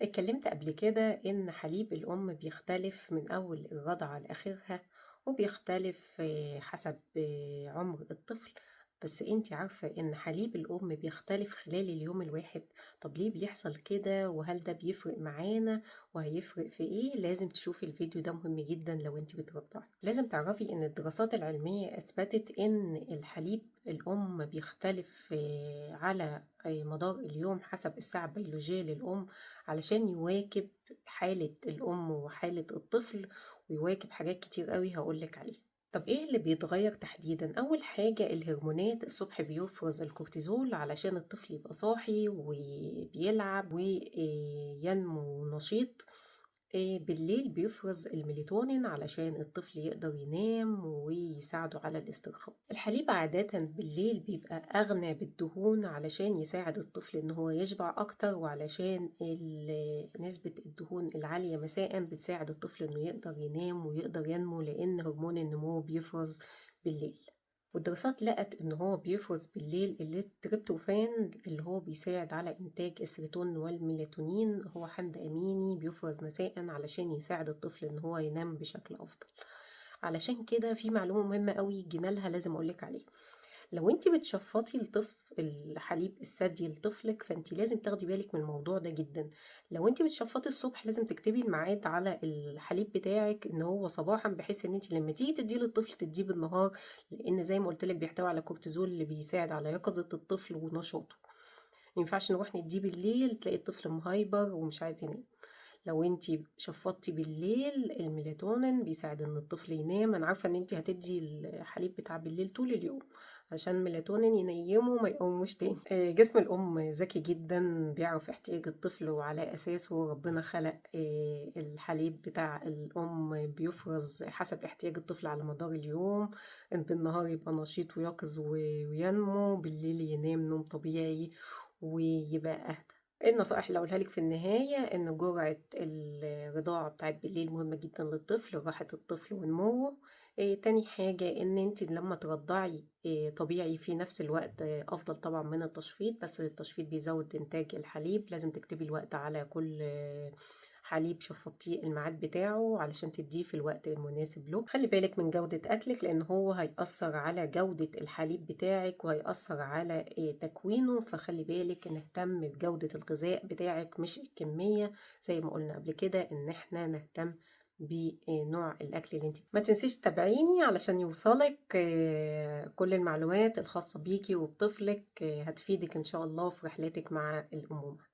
اتكلمت قبل كده إن حليب الأم بيختلف من أول الرضعة لآخرها، وبيختلف حسب عمر الطفل. بس انتي عارفة إن حليب الأم بيختلف خلال اليوم الواحد؟ طب ليه بيحصل كده؟ وهل ده بيفرق معانا؟ وهيفرق في إيه؟ لازم تشوفي الفيديو ده، مهم جدا لو انتي بترضعي. لازم تعرفي إن الدراسات العلمية أثبتت إن الحليب الأم بيختلف على مدار اليوم حسب الساعة البيولوجية للأم، علشان يواكب حالة الأم وحالة الطفل، ويواكب حاجات كتير قوي هقولك عليها. طب ايه اللي بيتغير تحديدا؟ اول حاجة الهرمونات. الصبح بيفرز الكورتيزول علشان الطفل يبقى صاحي وبيلعب وينمو نشيط. بالليل بيفرز الميلاتونين علشان الطفل يقدر ينام ويساعده على الاسترخاء. الحليب عادة بالليل بيبقى أغنى بالدهون علشان يساعد الطفل إن هو يشبع أكتر، وعلشان نسبة الدهون العالية مساء بتساعد الطفل إنه يقدر ينام ويقدر ينمو، لأن هرمون النمو بيفرز بالليل. والدراسات لقت إن هو بيفرز بالليل التريبتوفان اللي هو بيساعد على إنتاج السيروتونين والميلاتونين، هو حمض أميني بيفرز مساء علشان يساعد الطفل إن هو ينام بشكل أفضل. علشان كده في معلومة مهمة قوي جينا لها لازم أقولك عليها. لو انت بتشفطي الطفل الحليب الثدي لطفلك، فانت لازم تاخدي بالك من الموضوع ده جدا. لو انت بتشفطي الصبح لازم تكتبي الميعاد على الحليب بتاعك ان هو صباحا، بحيث ان انت لما تيجي تديه للطفل تديه بالنهار، لان زي ما قلت لك بيحتوي على كورتيزول اللي بيساعد على يقظة الطفل ونشاطه. ما ينفعش نروح نديه بالليل تلاقي الطفل مهايبر ومش عايز ينام. لو انتي شفطتي بالليل الميلاتونين بيساعد ان الطفل ينام. انا عارفه ان انتي هتدي الحليب بتاع بالليل طول اليوم عشان الميلاتونين ينيمه ما يقوموش تاني. جسم الام ذكي جدا، بيعرف احتياج الطفل، وعلى اساسه ربنا خلق الحليب بتاع الام بيفرز حسب احتياج الطفل على مدار اليوم. بالنهار يبقى نشيط ويقظ وينمو، بالليل ينام نوم طبيعي ويبقى اهدى. النصائح اللي اقولها لك في النهاية ان جرعة الرضاعة بتاعت بالليل مهمة جدا للطفل، راحة الطفل ونموه. تاني حاجة ان انت لما ترضعي طبيعي في نفس الوقت، افضل طبعا من التشفيط، بس التشفيط بيزود انتاج الحليب. لازم تكتبي الوقت على كل حليب شفطيه الميعاد بتاعه علشان تديه في الوقت المناسب له. خلي بالك من جودة أكلك، لأن هو هيأثر على جودة الحليب بتاعك وهيأثر على تكوينه، فخلي بالك نهتم بجودة الغذاء بتاعك مش الكمية. زي ما قلنا قبل كده إن احنا نهتم بنوع الأكل اللي انت. ما تنسيش تتابعيني علشان يوصلك كل المعلومات الخاصة بيكي وبطفلك، هتفيدك إن شاء الله في رحلتك مع الأمومة.